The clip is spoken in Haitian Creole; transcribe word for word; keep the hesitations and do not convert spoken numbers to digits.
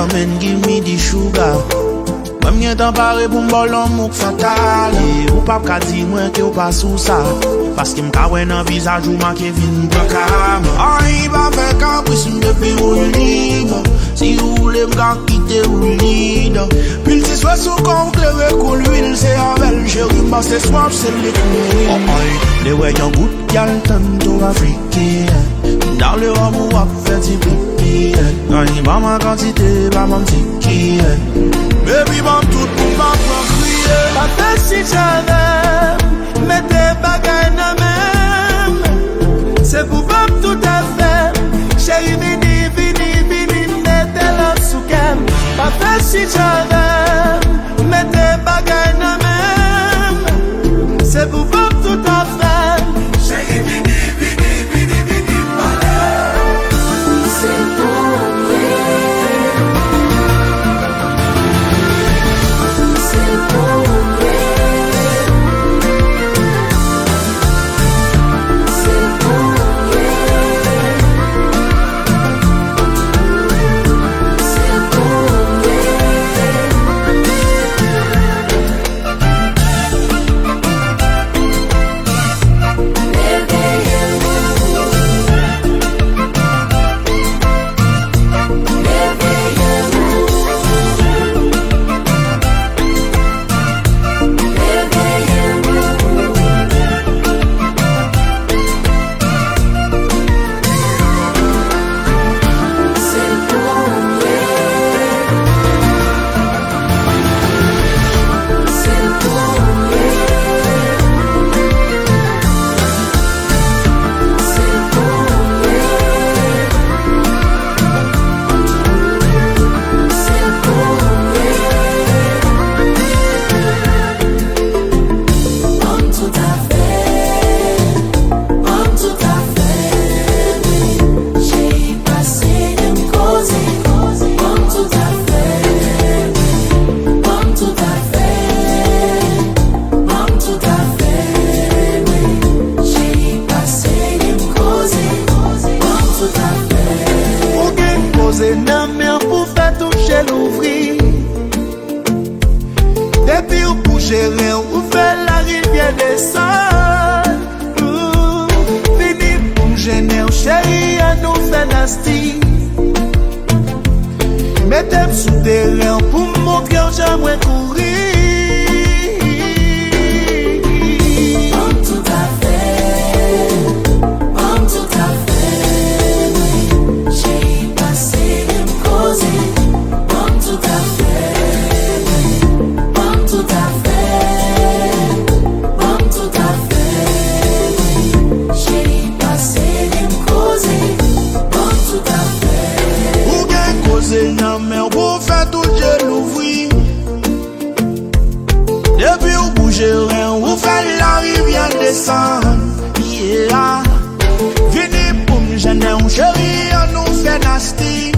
Come and give me the sugar. Mwen m gentan pare pou m ba w lanmou k fatal. E ou p ap ka di mwen ke w pa sou sa. Paske m ka wè nan vizaj ou make vin pran ka. Ay, pa fè kapris m depi ou libre. Si ou vle m ka kite ou libre. Pil ti swe sou kò w klere kou lwil, se avè l cheri m pase swaf, se li k mouri. Ay, lè wè yon gout gyal tann tou Afriken. Dans le rhum ou ap fè ti pipi. Ay, ban mwen kantite, ban mwen ti kiyen. Baby, ban m tout pou m pa pran kriye. Pa fè chita avè m, mete bagay nan men m. Se pou ban m tout afè m. Cheri, vini, vini, vini, mete love sou kè m. Pa fè chita avè m, mete bagay nan men m. Se pou ban m tout afè m. Cheri, vini, vini, vini, vini, pale. Se pou ou m ye. Se pou ou m ye. Se pou ou m ye. Se pou ou m ye. Ban m tout afè, ban m tout afè, wi. Cheri, pase, de m koze, ban m tout afè, wi. Ban m tout afè, ban m tout afè, wi. Cheri, pase, de m koze, ban m tout afè. Ou gen koze nan men w pou fè touche louvri. Depi w bouje ren w, ou fè larivyè desann. Ou vini pou m jennen w, cheri, ann nou fè nasti. Mete m sou teren w pou m montre w jan mwen kouri. Ban m tout afè, ban m tout afè, wi. Cheri, pase, de m koze. Ban m tout afè, ban m tout afè, ban m tout afè, wi. Cheri, pase, de m koze. Ban m tout afè. Ou gen koze nan men w pou fè tout je louvri. Depi w bouje ren w, ou fè larivyè desann. Yeah. Vini pou m jennen w, cheri, ann nou fè nasti.